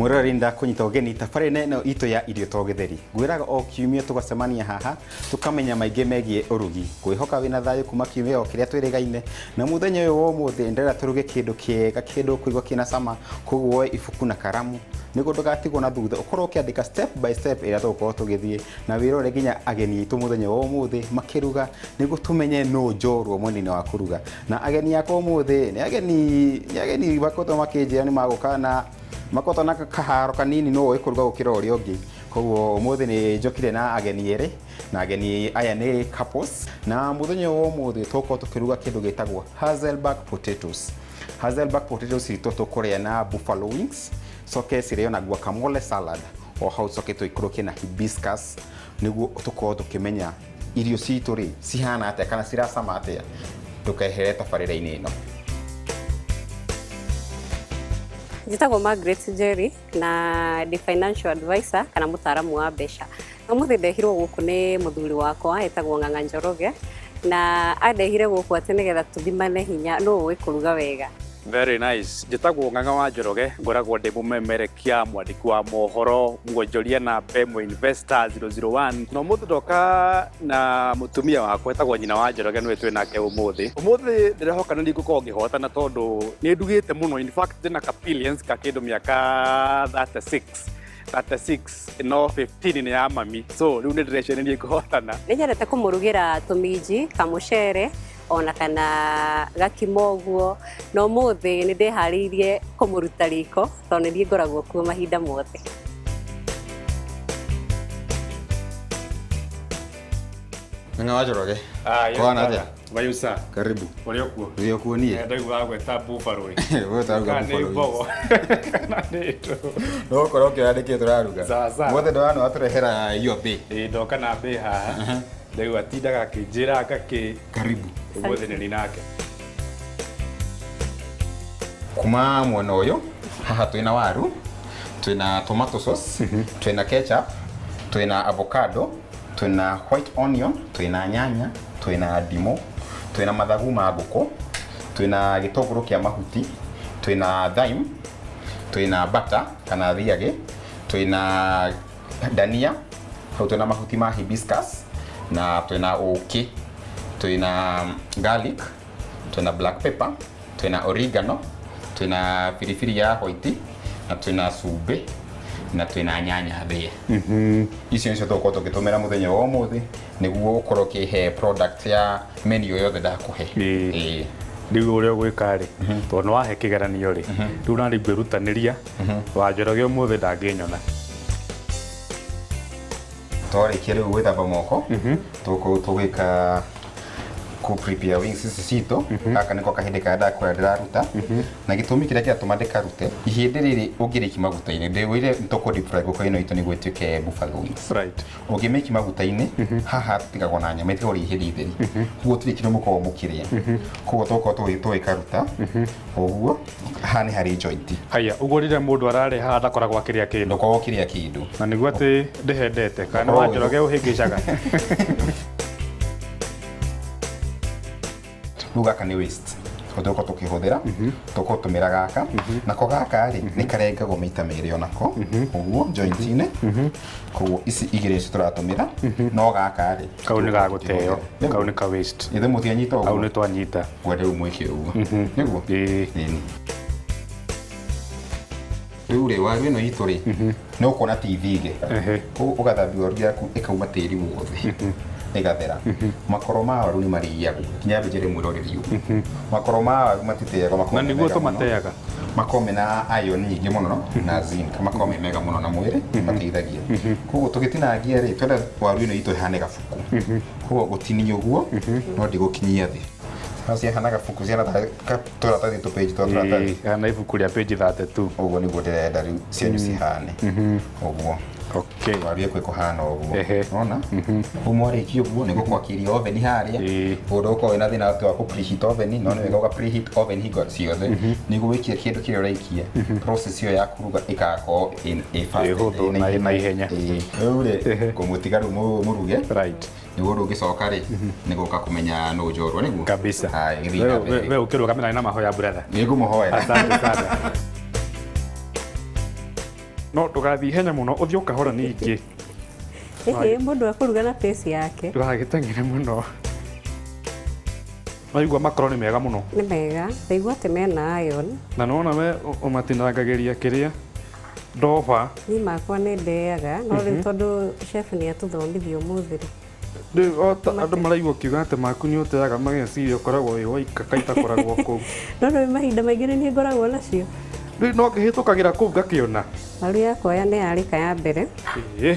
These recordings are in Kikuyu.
Mwĩroreri, ndakũnyita ũgeni tabarĩra ĩno itũ ya Irio to Gĩtheri. Ngwĩraga o kiumia tũgacemania haha tũkamenya maingĩ megiĩ ũrugi. Ngwĩhoka wĩna thayũ kuma kiumia o kĩrĩa twĩrĩgaine, na mũthenya ũyũ wa ũmũthĩ ndĩrenda tũruge kĩndũ kĩega, kĩndũ ũkũigua kĩna cama. Koguo woe ibuku na karamu nĩguo ndũgatigwo na thutha, ũkorwo ũkĩandĩka step by step ĩrĩa tũgũkorwo tũgĩthiĩ, na wĩrore nginya ageni aitũ mũthenya wa ũmũthĩ makĩruga nĩguo tũmenye nũ njorua mwena-inĩ wa kũruga. Na ageni akwa ũmũthĩ nĩ ageni makoretwo makĩnjĩra nĩ magũka na makoretwo na kaharo kanini nũ ũĩ kũruga gũkĩra ũrĩa ũngĩ. Koguo ũmũthĩ nĩ njũkire na ageni erĩ, na ageni aya nĩ couples, na mũthenya wa ũmũthĩ tũgũkorwo tũkĩruga kĩndũ gĩtagwo Hasselback potatoes. Hasselback potatoes citũ tũkũrĩa na buffalo wings, coke cirĩo na guacamole salad, o hau coke tũikũrũkie na hibiscus, nĩguo tũkorwo tũkĩmenya irio citũ rĩ cihana atĩa kana ciracama atĩa. Ndũkehere tabarĩra-inĩ ĩno. Njĩtagwo Margaret Njeri na ndĩ financial advisor kana mũtaaramu wa mbeca. Ũmũthĩ ndehirwo gũkũ nĩ mũthuri wakwa etagwo Ng'ang'a Njoroge, na andehire gũkũ atĩ nĩgetha tũthimane hinya nũ ũĩ kũruga wega. Very nice. Njĩtagwo Ng'ang'a wa Njoroge, ngoragwo ndĩ mũmemerekia, mwandĩki wa mohoro, mwonjoria namba ĩmwe, investor 001. Na ũmũthĩ ndoka na mũtumia wakwa etagwo nyina wa Njoroge, nĩwe twĩ nake ũmũthĩ. Ũmũthĩ ndĩrehoka nĩ ngũkorwo ngĩhotana tondũ nĩ ndugĩte mũno. In fact, ndĩna experience ka kĩndũ mĩaka 36. 36 no 15 nĩ ya mami. So rĩu nĩ ndĩreciria nĩ ngũhotana. Nĩ nyendete kũmũrugĩra tũminji, kamũcere ona kana gakima ũguo, na ũmũthĩ nĩ ndĩharĩirie kũmũruta riko tondũ nĩ niĩ ngoragwo kuo mahinda mothe. Ng'ang'a wa Njoroge. Ah, yes, Kũhana brother. atĩa? Bayusa. Karibu. Ũrĩ okuo? Ũrĩ okuo niĩ. Ndaigua gwĩta buffalo. Wewe ũtaruga Kana nĩ buffalo mbogo. wings. Kana nĩ ndũ. No ũkorwo ũkĩoya nĩkĩ tũraruga. Sawa, sawa. Mothe ndona nĩ watũrehera iyo mbĩ. Ĩĩ, ndoka na mbĩ haha. Ndaigua atindaga akĩnjĩra ngakĩ. Karibu. Ũmũthĩ nĩ nake. Kuma mwena ũyũ haha twĩna waru, twĩna tomato sauce, twĩna ketchup, twĩna avocado, twĩna white onion, twĩna nyanya, twĩna ndimũ, twĩna mathagu ma ngũkũ, twĩna gĩtũngũrũ kĩa mahuti, twĩna thyme, twĩna butter kana thiagĩ, twĩna dania, hau twĩna mahuti ma hibiscus, na twĩna ũkĩ, twĩna garlic, twĩna black pepper, twĩna oregano, twĩna biribiri ya white, na twĩna cumbĩ, na twĩna nyanya thĩe. Icio nĩcio tũgũkorwo tũgĩtũmĩra mũthenya wa ũmũthĩ nĩguo ũkorwo ũkĩhe product ya menu yothe ndakũhe. Ĩĩ. Ĩĩ. Rĩu ũrĩa ũgwĩka rĩ, tondũ nĩ wahe kĩgeranio rĩ, rĩu nani ngwĩrutanĩria, wa Njoroge ũmũthĩ ndangĩnyona. Twarĩkia rĩu gwĩthamba moko, tũgũkorwo tũgĩka kũ prepare wings ici citũ. Gaka nĩko kahĩndĩ karĩa ndakwĩra ndĩraruta, na gĩtũmi kĩrĩa kĩratũma ndĩkarute ihĩndĩ rĩrĩ, ũngĩrĩki maguta-inĩ, ndĩwĩre nĩtũkũ deep fry ngũkũ ĩno itũ nĩguo ĩtuĩke buffalo wings. Ũngĩmĩki maguta-inĩ haha tigagwo na nyama, ĩtigagwo rĩ ihĩndĩ itheri, koguo gũtirĩ kĩndũ mũkoragwo mũkĩrĩa. Koguo tũgũkorwo tũgĩkaruta ũguo. Haha nĩ harĩ joint. Haya, ũguo rĩrĩa mũndũ ararĩa haha ndakoragwo akĩrĩa kĩndũ. Ndũkoragwo ũkĩrĩa kĩndũ. Na nĩguo atĩ ndĩhendete kana nĩ wa Njoroge ũhĩngĩcaga. Rĩu gaka nĩ waste tondũ tũgũkorwo tũkĩhũthĩra, tũgũtũmĩra gaka. Nako gaka rĩ, nĩ karengagwo maita merĩ onako ũguo joint-inĩ. Koguo ici igĩrĩ ici tũratũmĩra, no gaka rĩ, Kau nĩ ga gũteo, kau nĩ ka waste. Ithe mũtianyita Hau ũguo? nĩ twanyita. Ngwenda rĩu mwĩke ũguo nĩguo. Ĩĩ. Ĩni. Rĩu rĩ, waru ĩno itũ rĩ, nĩ ũkuona ti thige. Koguo ũgathambia waru yaku ĩkauma tĩri wothe, ĩgathera. Makoro ma waru nĩ marĩagwo, nginya njĩre mwĩroreri ũguo, makoro ma waru matiteagwo, makoragwo Na me nĩguo mega mũno. tũmateaga. Makoragwo mena iron nyingĩ mũno na zinc, makoragwo me mega mũno na mwĩrĩ, mateithagia. Koguo tũgĩtinangia rĩ, twenda waru ĩno itũ ĩhane gabuku. Koguo gũtinia ũguo, no ndigũkinyia thĩ. Sasa ciahana gabuku, ciahana ta tũratathi, tũpĩnji twa tũratathi. Ĩĩ, kana ibuku rĩa page 32. Ũguo nĩguo ndĩrenda rĩu cianyu cihane ũguo. Waru yaku ĩkũhana ũguo. Nona rĩu mwarĩkia ũguo, nĩ gũkwakiria oven harĩa. Ũndũ ũkorwo wĩna thĩna atĩ wa kũ preheat oven, no nĩ wega ũga preheat oven hingo ciothe nĩguo wĩkie kĩndũ kĩrĩa ũraikia, process ĩyo ya kũruga ĩgakorwo ĩ fast. Ĩ hũthũ na ĩ na ihenya. Ĩĩ. Rĩu rĩ, ngũmũtiga rĩu mũruge. Nĩguo ndũngĩcoka rĩ, nĩ gũka kũmenya nũ njorua nĩguo. Kabisa. Haya, gĩthiĩ na mbere. We ũkĩrũgamĩra na mahoya, brother. Nĩ ngũmũhoera. Asante sana. No ndũgathiĩ ihenya mũno, ũthiĩ o kahora ningĩ. Ĩhĩ, mũndũ akũruga na pace yake. Ndũgagĩteng'ere mũno. Waigua makoro nĩ mega mũno. Nĩ mega, ndaigua atĩ mena iron. Na nĩwona we ũmatinangagĩria kĩrĩa ndoba. Niĩ makwa nĩ ndeaga, no rĩu tondũ chef nĩ atũthomithia ũmũthĩ rĩ. Rĩu o ta andũ maraigua ũkiuga atĩ maku nĩ ũteaga mageciria ũkoragwo wĩ waika kaĩ itakoragwo kũu. No nĩ mahinda maingĩ nĩ niĩ ngoragwo nacio. Rĩu no ngĩhĩtũkagĩra kũu ngakĩona. Waru yakwa nĩ yarĩka ya mbere. Ĩĩ.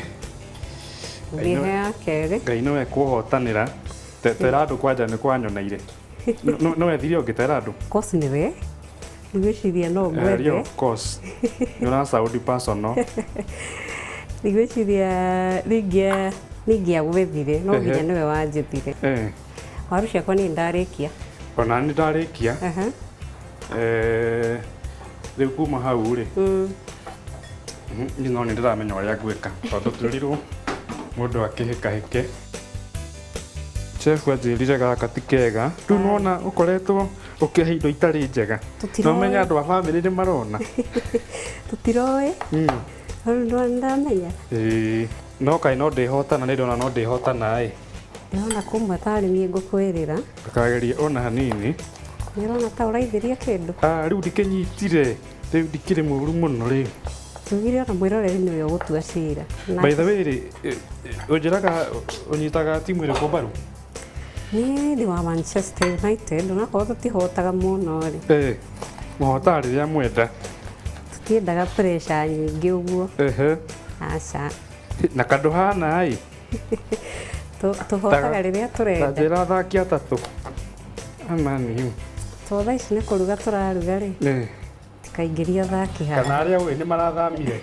Ngĩhe ya kerĩ. Ngai nĩwe kũhotanĩra. Tera andũ kwanja nĩ kwanyoneire. No wethire ũngĩ tera andũ. Course nĩwe. Ndigwĩciria no ngwethe. Of course. Nĩ ũra sound personal. Ndigwĩciria ningĩagwethire, no nginya nĩwe wanjĩthire. Waru ciakwa niĩ ndarĩkia. Ona nĩ ndarĩkia. Rĩu kuma hau rĩ. Niĩ no nĩ ndĩramenya ũrĩa ngwĩka tondũ twĩrirwo mũndũ akĩhĩkahĩke. Chef anjĩrire gaka ti kega. Rĩu nĩwona ũkoretwo ũkĩhe indo itarĩ njega. Tũtiroĩ. Na ũmenye andũ a bamĩrĩ nĩ marona. Tũtiroĩ. Rĩu ndamenya. Ĩĩ. No kaĩ no ndĩhotana, nĩ ndĩrona no ndĩhotana ĩ. Ndĩrona kũmwe tarĩ niĩ ngũkwĩrĩra. Ndũkagerie ona hanini. Nĩũrona ta ũraithĩria kĩndũ? Rĩu ndikĩnyitire. Rĩu ndikĩrĩ mũru mũno rĩu. Tugire ona mwĩroreri nĩwe ũgũtua cira. By the way rĩ, ũnjĩraga ũnyitaga timu ĩrĩkũ mbaru? Niĩ ndĩ wa Manchester United, onakorwo tũtihotaga mũno rĩ. Mũhotaga rĩrĩa mwenda. Tũtiendaga pressure nyingĩ ũguo. Aca. Na kandũ hana ĩ? Tũhotaga rĩrĩa tũrenda. Ta njĩra athaki atatũ. Amani. To thaa ici nĩ kũruga tũraruga rĩ. Tikaingĩria athaki haha. Kana arĩa ũĩ nĩ marathamire.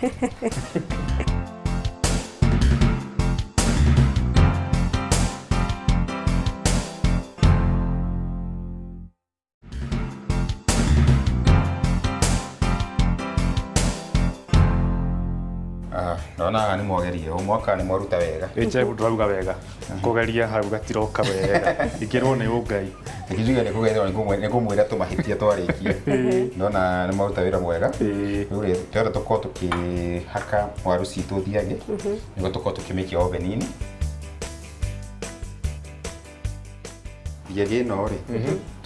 Ndona haha nĩ mwageria, o mwaka nĩ mwaruta wega. Ĩ chef ndũrauga wega. Kũgeria hau gatiroka wega. Ingĩrwo nĩ ũngai. Ngiuga nĩ kũgeria nĩ ngũmwĩra tũmahĩtia twarĩkia. Ndona nĩ mwaruta wĩra mwega. Rĩu rĩ, twenda tũkorwo tũkĩhaka waru citũ thiagĩ, nĩguo tũkorwo tũkĩmĩikia oven-inĩ. Thiagĩ ĩno rĩ,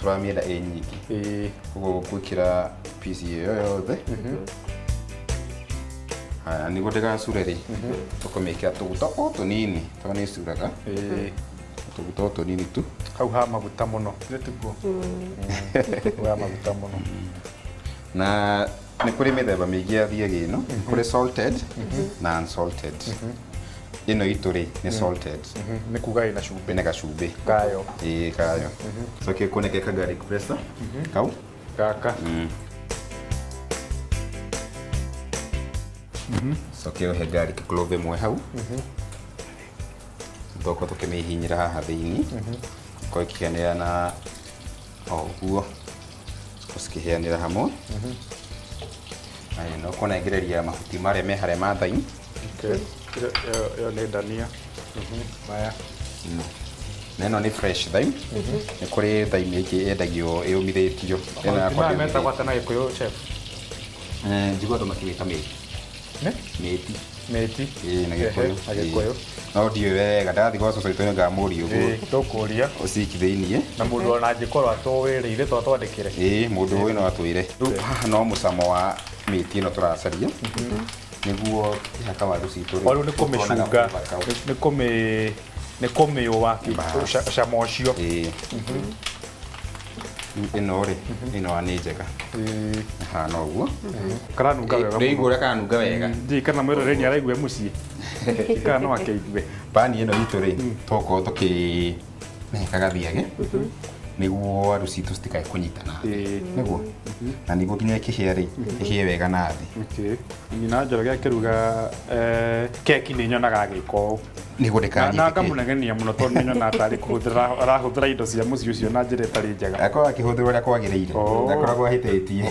tũramĩenda ĩ nyingĩ. Koguo ngwĩkĩra piece ĩyo yothe. Haya, nĩguo ndĩgacure rĩ, tũkũmĩkĩra tũguta o tũnini, tondũ nĩ ĩcuraga. Tũguta o tũnini tu. Hau ha maguta mũno. Nĩ tiguo? Hau ha maguta mũno. Na nĩ kũrĩ mĩthemba mĩingĩ ya thiagĩ ĩno. Kũrĩ salted na unsalted. Ĩno itũ rĩ, nĩ salted. Nĩ kuga ĩna cumbĩ. Ĩna gacumbĩ. Kayo. Ĩĩ, kayo. Coke kuoneke ka garlic pressa. Kau? Gaka. Coke ũhe garlic clove ĩmwe hau. Tũkorwo tũkĩmĩhihinyĩra haha thĩinĩ. Korwo ĩkĩhianĩra na o ũguo. Cikĩhianĩra hamwe. Haya, no kũnengereria mahuti marĩa me harĩa ma thyme. Ĩyo nĩ ndania. Maya. Na ĩno nĩ fresh thyme. Nĩ kũrĩ thyme ĩngĩ yendagio ĩũmithĩtio. Ĩno yakwa Maya ndĩũmithĩtie. metagwo atĩa na Gĩkũyũ, chef? Njiguaga andũ makĩmĩta mĩti. Nĩ? Mĩti. Mĩti. Ĩĩ, na Gĩkũyũ. Na Gĩkũyũ. No ndiũĩ wega, ndathiĩ gwa cũcũ witũ nĩngamũria ũguo. Ĩĩ, tũkũria. Ũciki thĩiniĩ. Na mũndũ ona angĩkorwo atũĩ rĩ, ithuĩ twatwandĩkĩre. Ĩĩ, mũndũ ũĩ no atwĩre. Rĩu haha no mũcamo wa mĩti ĩno tũracaria. Nĩguo tũkĩhaka waru citũ rĩ, Waru nĩ kũmĩcunga, tũkonaga flavor kau. nĩ kũmĩũa Bas. cama ũcio. Ĩĩ. Ĩno rĩ, ĩno nĩ njega. Ĩhana ũguo. Karanunga wega Rĩu mũno. ũrĩa karanunga wega. Ndiũĩ kana mwĩroreri nĩ araigua e mũciĩ. Kana no akĩigue. Pani ĩno itũ rĩ, tũgũkorwo tũkĩmĩhaka gathiagĩ. Nĩguo waru citũ citikae kũnyitana thĩ. Nĩguo? Na nĩguo nginya ĩkĩhĩa rĩ, ĩhĩe wega na thĩ. Nyina Njoroge akĩruga, keki nĩ nyonaga agĩka ũũ. Nĩguo Na ndĩkanyitĩke. ngamũnegenia mũno tondũ nĩ nyonaga tarĩ kũhũthĩra arahũthĩra indo cia mũciĩ ũcio na njĩra ĩtarĩ njega. Akoragwo akĩhũthĩra ũrĩa kwagĩrĩire. Ndakoragwo ahĩtĩtie.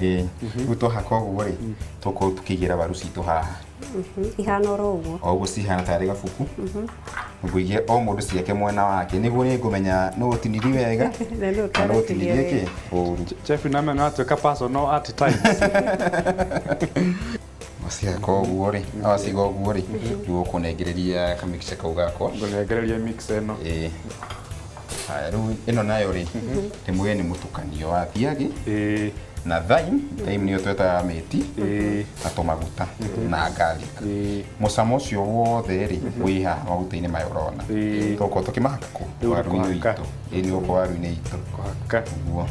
Rĩu twahaka ũguo rĩ, tũgũkorwo tũkĩigĩra waru citũ haha. Ihana oro ũguo. O ũguo cihana tarĩ gabuku. Ngũigie o mũndũ ciake mwena wake nĩguo nĩ ngũmenya nũ ũtinirie wega Na nũ na nũ ũtaratinia ũtinirie wega. kĩ ũru. Chef na mena atuĩka personal at times. Wacihaka ũguo rĩ, na waciga ũguo rĩ, rĩu ũkũnengereria kamixture kau gakwa. Ngũnengereria mix ĩno. Ĩĩ. Haya, rĩu ĩno nayo rĩ, ndĩmwĩre nĩ mũtukanio wa thiagĩ na thyme, thyme nĩyo twetaga mĩti, na tũmaguta na garlic. Mũcamo ũcio wothe rĩ, wĩ haha maguta-inĩ maya ũrona. Tũgũkorwo tũkĩmahaka kũ? Rĩu nĩ Waru-inĩ kũhaka. itũ. Ĩĩ nĩ gũkũ waru-inĩ itũ. Kũhaka. Ũguo.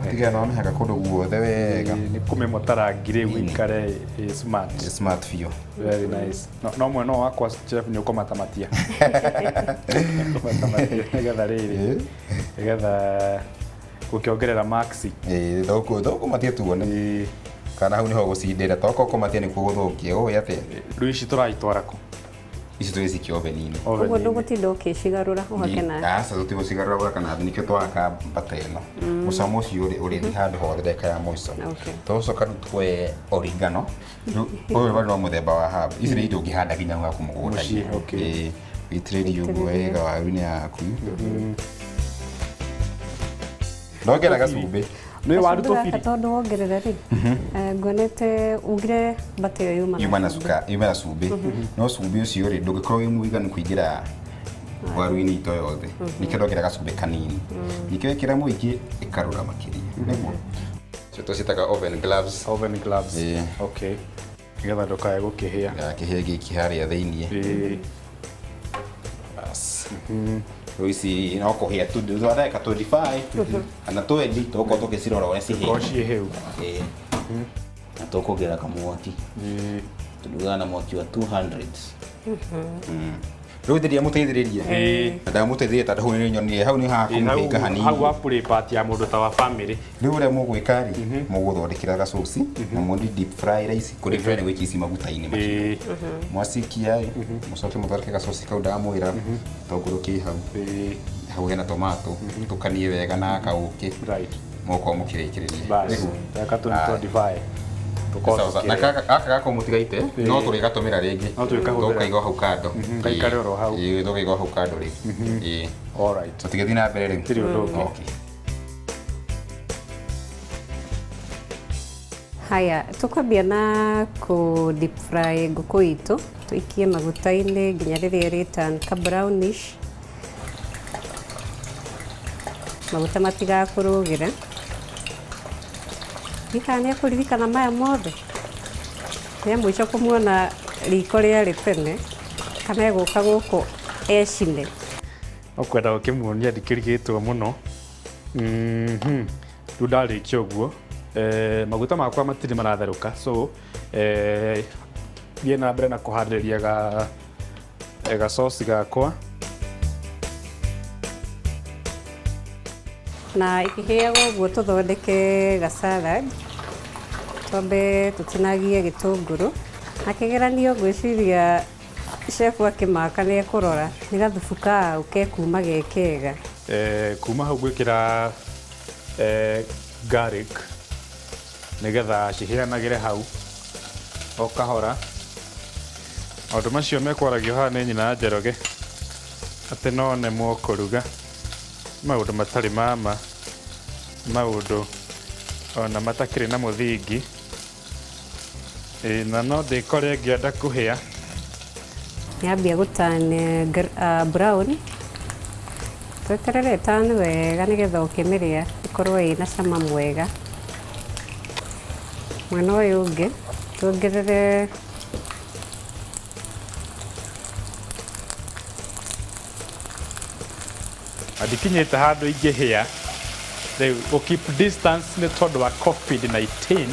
Ũtigĩrĩra nĩ wamĩhaka kũndũ guothe wega. Ĩĩ, nĩ kũmĩmotara ngiri rĩu ĩikare ĩ smart. Ĩ smart biũ. Very nice. No mwena ũyũ wakwa chef nĩ ũkũmatamatia. Kũmatamatia nĩgetha rĩrĩ. Nĩgetha gũkĩongerera maxi. Ĩĩ thũkũmatie tuone. Ĩĩ. Kana hau nĩho gũcindĩra tokorwo kũmatia nĩkuo gũthũkia ũĩ atĩa. Rĩu ici tũraitwara kũ? Ici tũgĩcikia oven-inĩ. Ũguo Oven-inĩ. ndũgũtinda ũkĩcigarũra ũhake na Aca tũtigũcigarũra gwaka na thĩ nĩkĩo twahaka mbata ĩno. Mũcamo ũcio rĩ ũrĩthiĩ handũ hothe ndagĩka ya mũico. Okay. Tũgũcoka rĩu tuoye oregano. Rĩu ũyũ bado no mũthemba wa herb. Ici nĩ indo ũngĩhanda nginya gwaku mũgũnda-inĩ. Mũciĩ, okay. Ĩĩ, wĩitĩrĩrie ũguo wega waru-inĩ yaku. Ndongerera gacumbĩ. Nĩ waru Gacumbĩ gaka tũbiri. tondũ wongerera rĩ, nguonete ugire mbata ĩyo yuma Yuma na cumbĩ. cuka, yuma na cumbĩ. No cumbĩ ũcio rĩ ndũngĩkorwo wĩ mũiganu kũingĩra waru-inĩ itũ yothe. Nĩkĩo ndongerera gacumbĩ kanini. Nĩkĩo wekĩra mũingĩ ĩkarũra makĩria. Nĩguo. Icio tũciĩtaga oven gloves. Oven gloves. Ĩĩ. Okay. Nĩgetha ndũkae gũkĩhĩa. Gakĩhĩa gĩki harĩa thĩiniĩ. Ĩĩ. Bas. Rĩu ici no kũhĩa tu thutha wa ndagĩka 25 kana 20 tũgũkorwo tũgĩcirora ũrĩa Korwo cihĩte. ciĩ hĩu. Ĩĩ. Na tũkuongerera kamwaki. Ĩĩ. Tũrugaga na mwaki wa 200. Rĩu thĩria mũteithĩrĩrie. Ĩĩ. Na ndamũteithĩrĩria tondũ hau nĩ nyonire hau nĩ Ĩĩ, hau hakũmũhĩnga hanini. hau wa play part ya mũndũ ta wa family. Rĩu ũrĩa mũgwĩka rĩ, mũgũthondekera gacoci na mũthi deep fry raici, kũ deep fry nĩ gwĩkia ici maguta-inĩ macio. Ĩĩ. Mwacikia rĩ, mũcoke mũthondeke gacoci kau ndamwĩra, gĩtũngũrũ kĩ hau. Ĩĩ. Hau hena tomato, tũkanie wega na kaũkĩ. Right. Mũgũkorwo mũkĩrĩkĩrĩria. Bas. Nĩguo. Ndagĩka Aya. 25. Tũkorwo Sawa sawa. Na tũkĩrĩa. gaka gaka gako mũtigaite no tũrĩgatũmĩra rĩngĩ. No tũrĩkahũthĩra. Tũkaiga hau kando. Gaikare oro hau. Ĩĩ, tũkaiga hau kando rĩu. Ĩĩ. All right. Tũtigĩthiĩ na mbere rĩu. Tirĩ ũndũ ũngĩ. Okay. Haya, tũkwambia na kũ deep fry ngũkũ itũ, tũikie maguta-inĩ nginya rĩrĩa ĩrĩ turn ka brownish. Maguta matigakũrũgĩre. Ndikana nĩ ekũririkana maya mothe. Rĩa mũico kũmuona riko rĩarĩ tene, kana egũka gũkũ ecine. Ũkwenda gũkĩmuonia ndikĩrigĩtwo mũno. Rĩu ndarĩkia ũguo, maguta makwa matirĩ maratherũka, so thiĩ na mbere na kũharĩrĩria gacoci gakwa. Na ikĩhĩaga ũguo tũthondeke ga salad. Twambe tũtinagie gĩtũngũrũ. Na kĩgeranio ngwĩciria chef akĩmaka nĩ ekũrora nĩ gathubu kau kekuma ge kega. Kuma hau gwĩkĩra garlic nĩgetha cihĩanagĩre hau o kahora. Maũndũ macio mekwaragio haha nĩ nyina Njoroge atĩ no nemwo kũruga, maũndũ matarĩ ma ma, maũndũ ona matakĩrĩ na mũthingi. Ĩĩ, na no ndĩkore ngĩenda kũhĩa. Yambia gũ turn brown. Tweterere ĩturn wega nĩgetha ũkĩmĩrĩa ĩkorwo ĩna cama mwega. Mwena ũyũ ũngĩ tuongerere Ndikinyĩte handũ ingĩhĩa. Rĩu gũ keep distance nĩ tondũ wa COVID-19.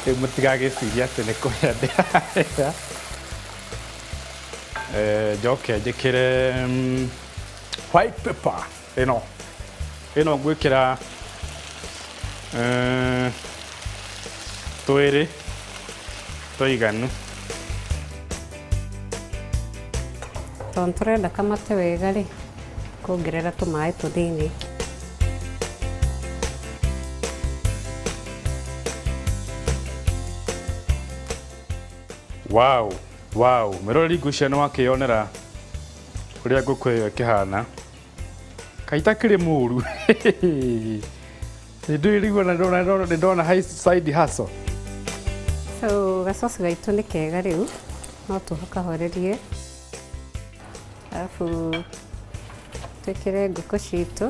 Rĩu mũtigagĩcirie atĩ nĩ kũhĩa ndĩrahĩa. Njoke njĩkĩre white pepper ĩno. Ĩno ngwĩkĩra twĩrĩ tũiganu. Tondũ tũrenda kamate wega rĩ, kuongerera tũmaĩ tũnini. Wow, wow, mwĩroreri ngwĩciria nĩ wakĩyonera ũrĩa ngũkũ ĩyo ĩkĩhana. Kaĩ itakĩrĩ mũru. Nĩ ndĩrigwo na ndona nĩ ndona high side hustle. So Gacoci gaitũ nĩ kega rĩu, no tũkahorerie. Arabu twĩkĩre ngũkũ citũ.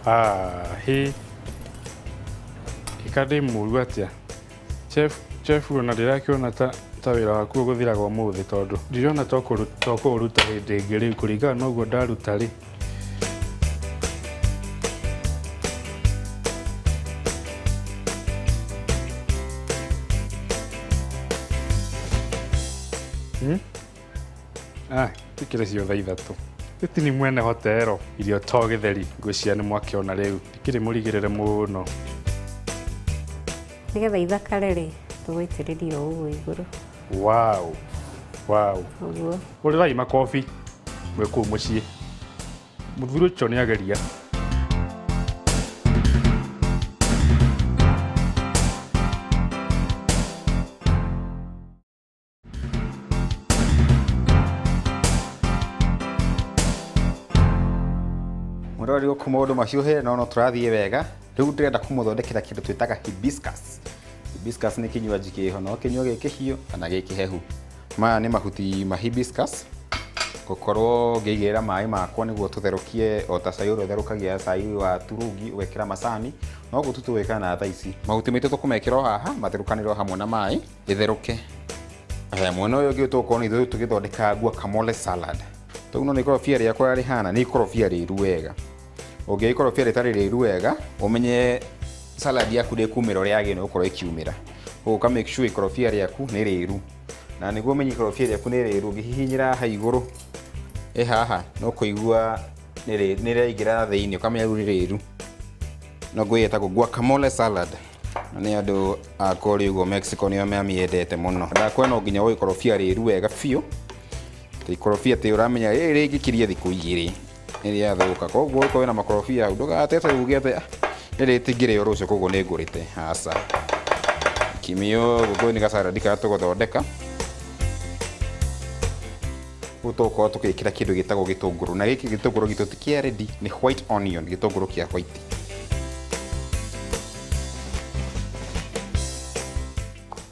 Ah, hĩ ĩka ndĩ mũru atĩa chef chef ona ndĩrakĩona ta wĩra waku ũgũthiraga ũmũthĩ tondũ ndirona ta ũkũũruta hĩndĩ ĩngĩ rĩu kũringana na ũguo ndaruta rĩ. Ah, tikĩrĩ ciothe ithatũ. Titi ni mwene hotero irio to gĩtheri ngwĩciria nĩ mwakĩona rĩu ndikĩrĩ mũrigĩrĩre mũno. Nĩgetha ithakare rĩ, tũgũitĩrĩria o ũguo igũrũ. Wow. Wow. Ũguo. Hũrĩrai makobi mwĩ kũu mũciĩ. Mũthuri ũcio nĩ ageria. Mũrori gũkũ maũndũ mahiũhĩre no no tũrathiĩ wega. Rĩu ndĩrenda kũmũthondekera kĩndũ twĩtaga hibiscus. Hibiscus nĩ kinywaji kĩho, no kĩnyuo gĩ kĩhiũ kana gĩ kĩhehu. Maya nĩ mahuti ma hibiscus. Ngũkorwo ngĩigĩrĩra maĩ makwa nĩguo tũtherũkie o ta cai ũrĩa ũtherũkagia cai wa turungi ũgekĩra macani, noguo tu tũgwĩka na thaa ici. Mahuti maitũ tũkũmekĩra o haha matherũkanĩre o hamwe na maĩ ĩtherũke. Haya, mwena ũyũ ũngĩ tũgũkorwo nĩ ithuĩ tũgĩthondeka guacamole salad. Tondũ no nĩ ikorobia rĩakwa rĩhana nĩ ikorobia rĩru wega. Ũngĩoya ikorobia rĩtarĩ rĩru wega, ũmenye salad yaku ndĩkumĩra ũrĩa yagĩrĩirwo gũkorwo ĩkiumĩra. Koguo ũka make sure ikorobia rĩaku nĩ rĩru. Na nĩguo ũmenye ikorobia rĩaku nĩ rĩru, ũngĩhihinyĩra haha igũrũ, ĩ haha, no kũigua nĩ rĩraingĩra thĩinĩ, ũkamenya rĩu nĩ rĩru. No ngwĩre ĩtagwo guacamole salad. Na nĩ andũ a kũrĩa ũguo Mexico nĩo mamĩendete mũno. Ndakwĩra no nginya woe ikorobia rĩru wega biũ. Ikorobia atĩ ũramenya rĩrĩ rĩngĩkiria thikũ igĩrĩ nĩ rĩathũka. Koguo ũkorwo wĩna makorobia hau ndũgatete uge atĩ rĩrĩ rĩtingĩrĩo rũciũ koguo nĩ ngũrĩte. Aca. Kimio gũkũ nĩ gacaradi karĩa tũgũthondeka. Rĩu tũgũkorwo tũgĩkĩra kĩndũ gĩtagwo gĩtũngũrũ. Na gĩkĩ gĩtũngũrũ gitũ ti kĩa red, nĩ white onion, gĩtũngũrũ kĩa white.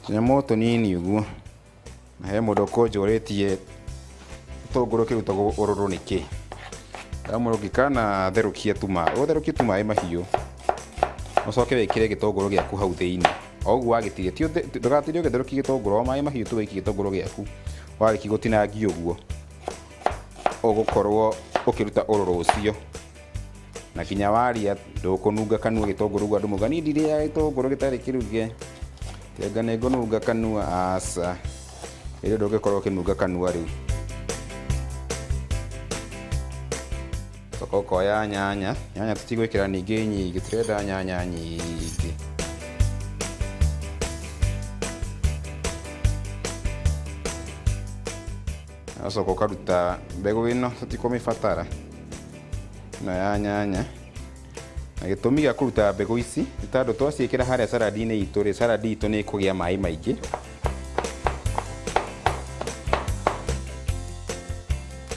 Tũnyamũ tũnini ũguo. Na he mũndũ ũkũnjũrĩtie gĩtũngũrũ kĩrutagwo ũrũrũ nĩkĩ. Ndamwĩra ũngĩkana therũkia tu maĩ, ũtherũkie tu maĩ mahiũ, ũcoke wĩkĩre gĩtũngũrũ gĩaku hau thĩinĩ. O ũguo wagĩtiria, ndũgatinde ũgĩtherũkia gĩtũngũrũ, o maĩ mahiũ tu wĩikie gĩtũngũrũ gĩaku. Warĩkia gũtinangia ũguo, ũgũkorwo ũkĩruta ũrũrũ ũcio. Na kinya waria ndũkũnunga kanua gĩtũngũrũ ũguo andũ mauga niĩ ndirĩaga gĩtũngũrũ gĩtarĩ kĩruge. Anga nĩ ngũnunga kanua, aca. Ĩrĩ ndũngĩkorwo ũkĩnunga kanua rĩu. Coka ũkoya nyanya, nyanya tũtigwĩkĩra ningĩ nyingĩ, tũrenda nyanya nyingĩ. Ũgacoka ũkaruta mbegũ ĩno tũtikũmĩbatara, ĩno ya nyanya. Na gĩtũmi gĩa kũruta mbegũ ici nĩ tondũ twaciĩkĩra harĩa salad-inĩ itũ rĩ, salad itũ nĩ ĩkũgĩa maĩ maingĩ.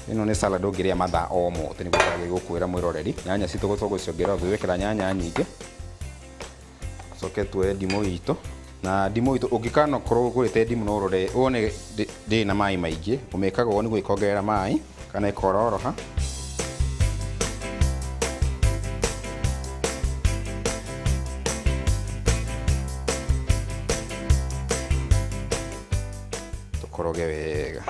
Ĩno nĩ salad ũngĩrĩa mathaa o mothe nĩguo ndagĩrĩirwo gũkwĩra mwĩroreri. Nyanya citũ tũgũciongerera tũgwĩkĩra nyanya nyingĩ. Coke tuoye ndimũ itũ. Na ndimũ itũ ũngĩkanakorwo ũgũrĩte ndimũ no ũrore wone ndĩrĩ na maĩ maingĩ, ũmĩkaga ũguo nĩguo ĩkongerera maĩ kana ĩkororoha. Tũkoroge wega.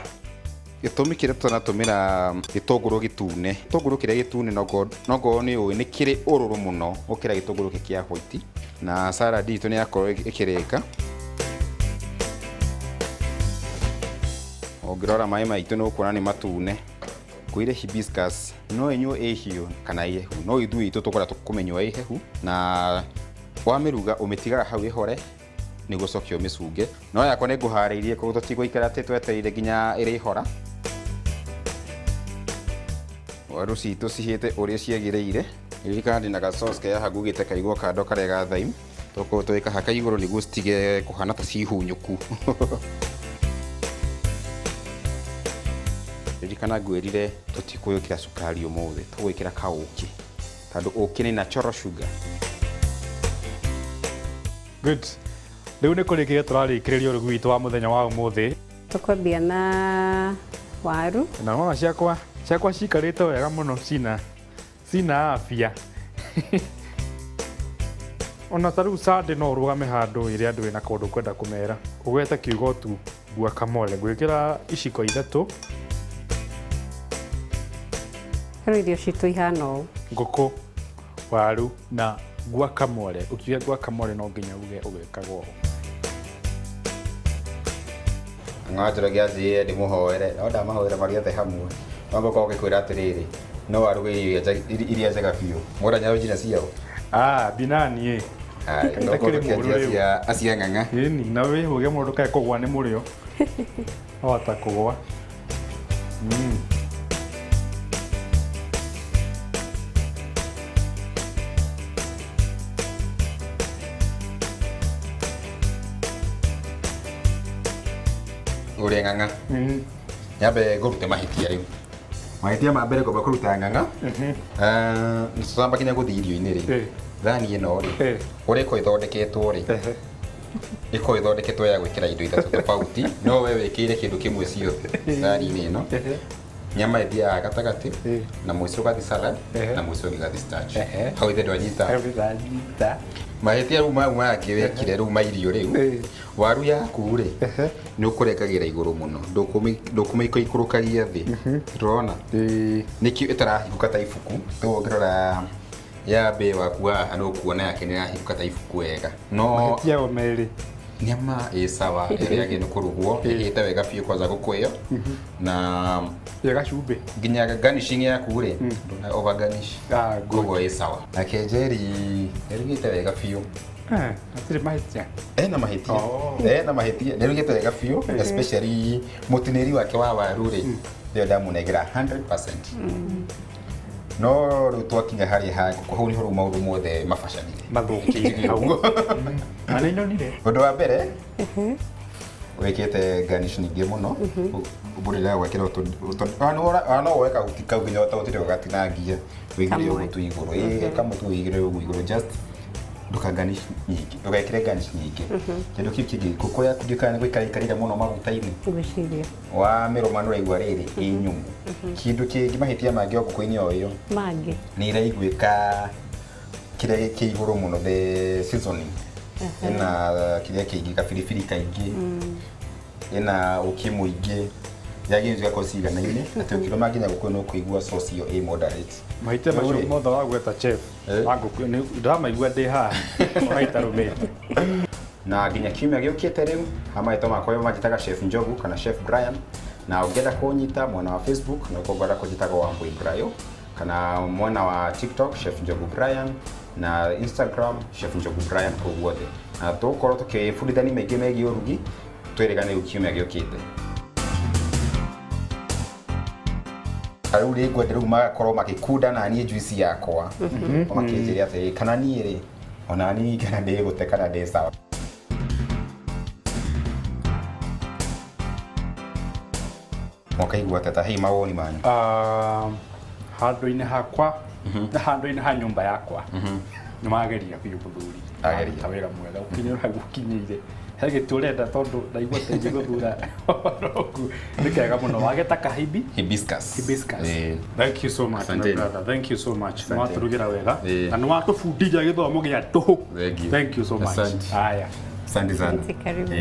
Gĩtũmi kĩrĩa tũranatũmĩra gĩtũngũrũ gĩtune, gĩtũngũrũ kĩrĩa gĩtune nongorwo nĩ ũĩ nĩ kĩrĩ ũrũrũ mũno gũkĩra gĩtũngũrũ gĩkĩ kĩa white. Na salad itũ nĩ yakorwo ĩkĩrĩka. Ũngĩrora maĩ maitũ nĩ ũkuona nĩ matune. Ngwĩre hibiscus no ĩnyuo ĩ hiũ kana ĩ hehu, no ithuĩ itũ tũkoragwo kũmĩnyua ĩ hehu, na wamĩruga ũmĩtigaga hau ĩhore nĩguo ũcoke ũmĩcunge. No yakwa nĩ ngũharĩirie koguo tũtigũikara atĩ twetereire nginya ĩrĩhora. Waru citũ cihĩte ũrĩa ciagĩrĩire. Ririkana ndĩna ga sauce karĩa haha ngugĩte kaigwo kando karĩa ga thyme. Tũgũkorwo tũgĩkahaka igũrũ nĩguo citige kũhana ta ciĩ hunyũku. Ririkana ngwĩrire tũtikũgwĩkĩra cukari ũmũthĩ, tũgwĩkĩra kaũkĩ tondũ ũkĩ nĩ natural sugar. Good. Rĩu nĩ kũrĩkĩria tũrarĩkĩrĩria ũrugi witũ wa mũthenya wa ũmũthĩ. Tũkwambia na waru. Na mama ciakwa ciakwa cikarĩte wega mũno, cina cina afya. Ona ta rĩu Sunday no ũrũgame handũ ĩrĩa andũ wĩna kaũndũ kwenda kũmera, ũgwete kiugo tu guacamole. Ngwĩkĩra iciko 3. Rĩu irio citũ ihana ũũ. Ngũkũ, waru na guacamole. Ũkiuga guacamole no nginya uge ũgĩkaga ũũ. Ng'a Njoroge anjĩrire ndĩmũhoere, no ndamahoera marĩ othe hamwe. No ngũkorwo ngĩkwĩra atĩrĩrĩ, no aruge irio iria njega biũ. Mwona njina ciao? Ah, binani ĩ. Ai, no Ndakĩrĩ ngũkorwo mũũru ngĩanjia rĩu. cia acia ng'ang'a. Ĩni, na wĩhũge mũndũ kae kũgwa nĩ mũrĩo. Wahota kũgwa. Ũrĩa ng'ang'a. Nyambe ngũrute mahĩtia rĩu. Mahĩtia ma mbere ngwamba kũruta ng'ang'a. Tũtamba nginya gũthiĩ irio-inĩ rĩ. Thani ĩno rĩ, ũrĩa ĩkoragwo ĩthondeketwo rĩ, ĩkoragwo ĩthondeketwo ya gwĩkĩra indo ithatũ tofauti, no we wĩkĩire kĩndũ kĩmwe ciothe thani-inĩ ĩno. Nyama ĩthiaga gatagatĩ, na mũico ũgathiĩ salad, na mũico ũngĩ ũgathiĩ starch. Hau ithe ndwanyita. Ndanyita. Mahĩtia rĩu mau mangĩ wekire rĩu ma irio rĩu, waru yaku rĩ, nĩ ũkũrengagĩra igũrũ mũno, ndũkũmĩikũrũkagia thĩ. Ndũrona? Nĩkĩo ĩtarahingũka ta ibuku. Rĩu ũngĩrora ya mbee waku haha nĩ ũkuona yake nĩ ĩrahingũka ta ibuku wega. No Mahĩtia o merĩ. nyama ĩ sawa, ĩrĩa yagĩrĩirwo nĩ kũrugwo, ĩhĩte wega biũ kwanza ngũkũ ĩyo. Na Ĩ gacumbĩ. nginya garnishing yaku rĩ, ndũna over garnish. Ah, good. Koguo ĩ sawa. Nake Njeri nĩarugĩte wega biũ. Hatirĩ mahĩtia. Ena mahĩtia. Oh. Ena mahĩtia. Nĩarugĩte wega biũ, especially mũtinĩri wake wa waru rĩ, nĩyo ndamũnengera 100%. No rĩu twakinya harĩa ha ngũkũ, hau nĩho rĩu maũndũ mothe mabacanire. Mathũkĩire hau. Na nĩ nyonire. Ũndũ wa mbere, wĩkĩte garnish nyingĩ mũno. Mbũrĩra gwĩkĩra no woe kahuti kau nginya ta ũtire ũgatinangia, wĩigĩrĩre Kamwe. ũguo tu igũrũ. Ĩĩ, kamũtu wĩigĩrĩre ũguo igũrũ, just ndũka garnish nyingĩ, ndũgekĩre garnish nyingĩ. Kĩndũ kĩu kĩngĩ, ngũkũ yaku ndĩkaga nĩ gũikara ikarĩire mũno maguta-inĩ. Ngwĩciria. Wa mĩrũma nĩ ũraigua rĩrĩ ĩ nyũmũ. Kĩndũ kĩngĩ mahĩtia mangĩ o ngũkũ-inĩ o ĩyo, Mangĩ. nĩ iraiguĩka kĩrĩa kĩ igũrũ mũno, the seasoning. Ĩna kĩrĩa kĩingĩ, kabiribiri kaingĩ, ĩna ũkĩ mũingĩ, yagĩrĩirwo cigakorwo ciganaine, atĩ ũkĩrũma nginya ngũkũ nĩ ũkũigua sauce ĩyo ĩ moderate. Mahĩtia macio Rĩu rĩ, mothe wagweta chef. Ma ngũkũ nĩ ndĩramaigua ndĩ haha ona itarũmĩte. Na nginya kiumia gĩũkĩte rĩu, ha marĩtwa makwa manjĩtaga Chef Njogu kana Chef Brian, na ũngĩenda kũnyita mwena wa Facebook no ũngĩenda kũnjĩtaga Wambui Brayo, kana mwena wa TikTok Chef Njogu Brian, na Instagram Chef Njogu Brian, kũu guothe. Na tũgũkorwo tũkĩbundithania maingĩ megiĩ ũrugi, twĩrĩgane rĩu kiumia gĩũkĩte. Rĩu rĩ ngwenda rĩu magakorwo magĩkunda na niĩ juice yakwa, makĩnjĩra atĩrĩ, kana niĩ rĩ, ona niĩ kana ndĩgũte kana ndĩ sawa. Mwakaigua atĩa? Hei mawoni manyu. Handũ-inĩ hakwa na handũ-inĩ ha nyũmba yakwa nĩ mageria biũ mũthuri. Ageria. Ta wĩra mwega ũkinyĩra hau ũkinyĩire. He gĩtĩ ũrenda tondũ ndaigua ta ingĩgũthura ũguo. Nĩ kega mũno. Wageta kahibi? Hibiscus. Hibiscus. Thank you so much, my Asanteni. brother. Thank you so much. Asante. Nĩ watũrugĩra wega. Eh. Na nĩ watũbundithia gĩthomo gĩa tũhũ. Thank you. Thank you so much. Asante. Haya. Asante sana. Asante, karibu.